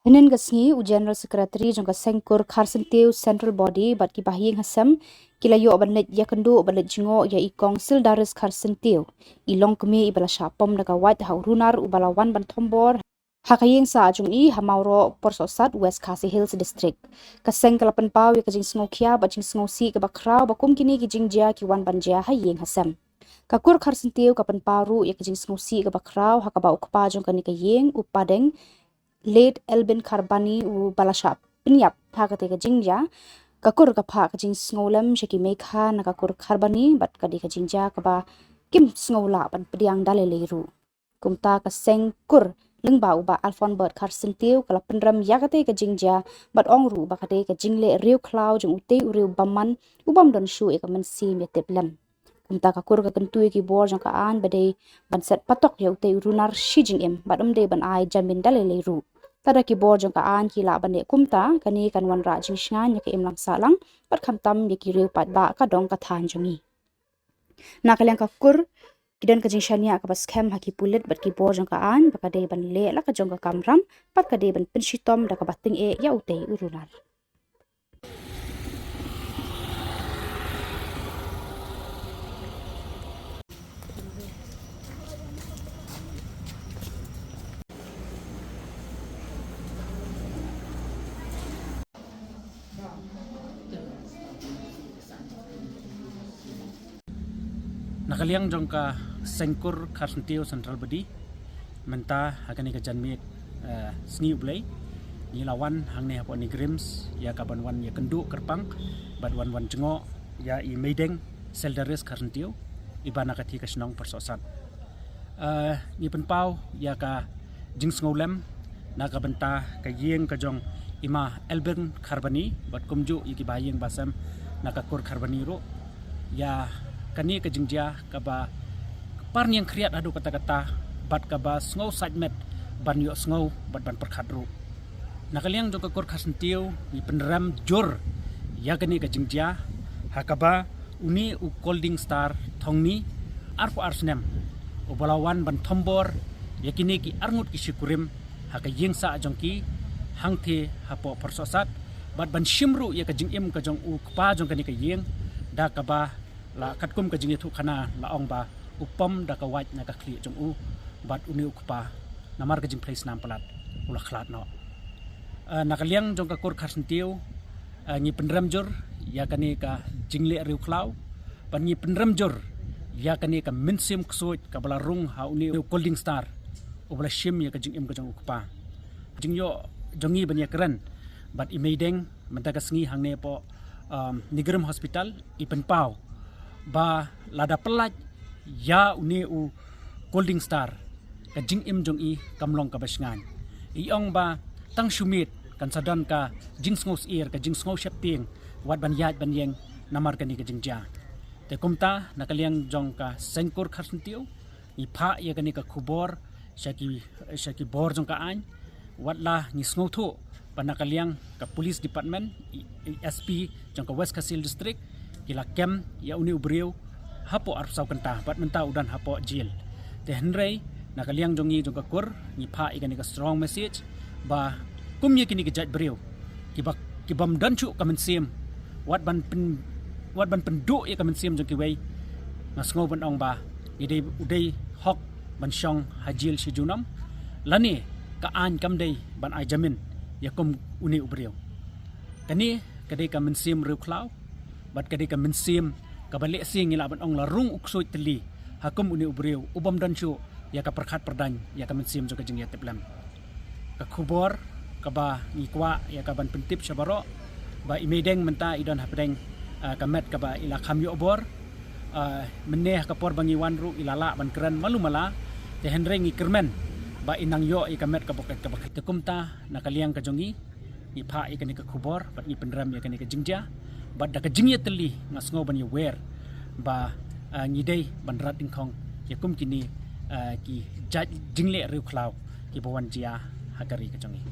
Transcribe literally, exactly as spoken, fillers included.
Hynnin ka sngi u General Secretary jong ka Seng Kur Kharsyntiew Central Body bad ki bahaïing hasem ki la ïoh ban leit ïakynduh bad leit jngoh ïa i Kong Sildaris Kharsyntiew, i longkmie iba la shah pom da ka wait ha u runar uba la wan ban thombor ha ka ïing sah jong i ha Mawroh, Porsohsat, West Khasi Hills District. Ka seng ka la pynpaw ïa ka jingsngewkhia bad jingsngewsih kaba khraw ba kum kine ki jingjia ki wan ban jia ha ïing hasem. Ka Kur Kharsyntiew ka pynpaw ruh ïa ka jingsngewsih kaba khraw ha kaba u kpa jong kane ka ïing, u Padeng, Late Elbin Kharbani, uba la shah pynïap ha katei ka jingjia. Ka Kur ka phah ka jingsngewlem sha ki meikha na ka Kur Kharbani bad ka dei ka jingjia kaba kim sngew lah ban pdiang da lei lei ruh. Kumta ka Seng Kur lyngba u Bah Alphonse Bert Kharsyntiew ka la pynrem ïa katei ka jingjia bad ong ruh ba ka dei ka jingleh riewkhlaw jong utei u riew bymman u bym don shuh ïa ka mynsiem ïatiplem. Kumta ka Kur ka kyntu ïa ki bor jong ka aiñ ba dei ban set patok ïa utei u runar shi jingim bad ym dei ban ai jamin da lei lei ruh. Lada ki bor jong ka aiñ ki lah ban leh kumta, kane kan wanrah jingshngaiñ ïa ka imlang sahlang bad khamtam ïa ki riew paidbah ka dong ka thaiñ jong ngi. Na ka liang ka Kur, ki don ka jingshaniah kaba skhem ha ki pulit bad ki bor jong ka aiñ ba ka dei ban leh la ka jong ka kamram bad ka dei ban pynshitom da kaba tyngeh ïa utei u runar. Na ka liang jong ka Seng Kur Kharsyntiew Central Body, mynta ha kane ka janmiet, eh, sngi U Blei, ngi la wan hangne hapoh NEIGRIHMS ïa ka ban wan ïakynduh kyrpang bad wan wan jngoh ïa i Meideng Sildaris Kharsyntiew, iba na katei ka shnong Porsohsat. Eh, ngi pynpaw ïa ka jingsngewlem na ka bynta ka ïing ka jong i Ma Elbin Kharbani bad kumjuh ïa ki bahaïing bahasem na ka Kur Kharbani ruh, ïa kane ka jingjia kaba parniang khriat haduh katta katta bad kaba sngew sait met ban ïohsngew bad ban pyrkhat ruh. Na ka liang jong ka Kur Kharsyntiew ngi pynrem jur ïa kane ka jingjia ha kaba une u Colding Star Thongni, arphew ar snem, uba la wan ban thombor ïa kine ki arngut ki shikurim ha ka ïing sah jong ki hangthie hapoh Porsohsat bad ban shim ruh ïa ka jingim ka jong u kpa jong kane ka ïing, da kaba la katkum ka jingïathuhkhana la ong ba u pom da ka wait na ka khlieh jong u bad une u kpa, namar ka jingphlei snam palat, u la khlad noh. Eh, na ka liang jong ka Kur Kharsyntiew, eh, ngi pynrem jur ïa kane ka jingleh riewkhlaw bad ngi pynrem jur ïa kane ka mynsiem ksuid kaba la rung ha une u Colding Star, uba la shim ïa ka jingim ka jong u kpa. Jingïoh jong ngi ban ïakren bad i Meideng mynta ka sngi hangne hapoh, um, NEIGRIHMS Hospital, i pynpaw ba lada pyllait ïa une u Colding Star, ka jingim jong i kam long kaba shngaiñ. I ong ba tang shu miet kan sa don ka jingsngew syier, ka jingsngew sheptieng, wat ban ïaid ban ïeng namar kane ka jingjia. Te kumta na ka liang jong ka Seng Kur Kharsyntiew ngi phah ïa kane ka khubor sha ki, sha ki bor jong ka aiñ, wat la ngi sngewthuh ba na ka liang ka Police Department, i, i S P jong ka West Khasi Hills District, ki la kem ïa une u briew hapoh arphew saw kynta bad mynta u don hapoh jail. Te hynrei na ka liang jong ngi jong ka Kur ngi phah ïa kane ka strong message ba kum ïa kine ki jait briew kiba, ki bym don shuh ka mynsiem, wat ban pyn, wat ban pynduh ïa ka mynsiem jong kiwei. Nga sngew ban ong ba ngi dei, u dei hok ban shong ha jail shi junom, lane ka aiñ kam dei ban ai jamin ïa kum une u briew. Kane ka dei ka mynsiem riewkhlaw bad ka dei ka mynsiem kaba lehse ngi lah ban ong la rung u ksuid tylli ha kum une u briew u bym don shuh ïa ka pyrkhat pyrdaiñ ïa ka mynsiem jong ka jingïatiplem. Ka khubor kaba ngi kwah ïa ka ban pyntip sha baroh ba i Meideng mynta i don hapdeng, ah, ka met kaba i la kham ïoh bor. Ah, mynne ha ka por ba ngi wan ruh i la lah ban kren malu mala. Te hynrei ngi kyrmen ba i nang ïoh ïa ka met kaba, kaba, te kumta na ka liang ka jong ngi ngi phah ïa kane ka khubor bad ngi pynrem ïa kane ka jingjia bad da ka jingïatylli nga sngew ban ïawer ba, ah, ngi dei ban rat dyngkhong ïa kum kine, ah, ki jait jingleh riewkhlaw kiba wan jia ha ka ri ka jong ngi.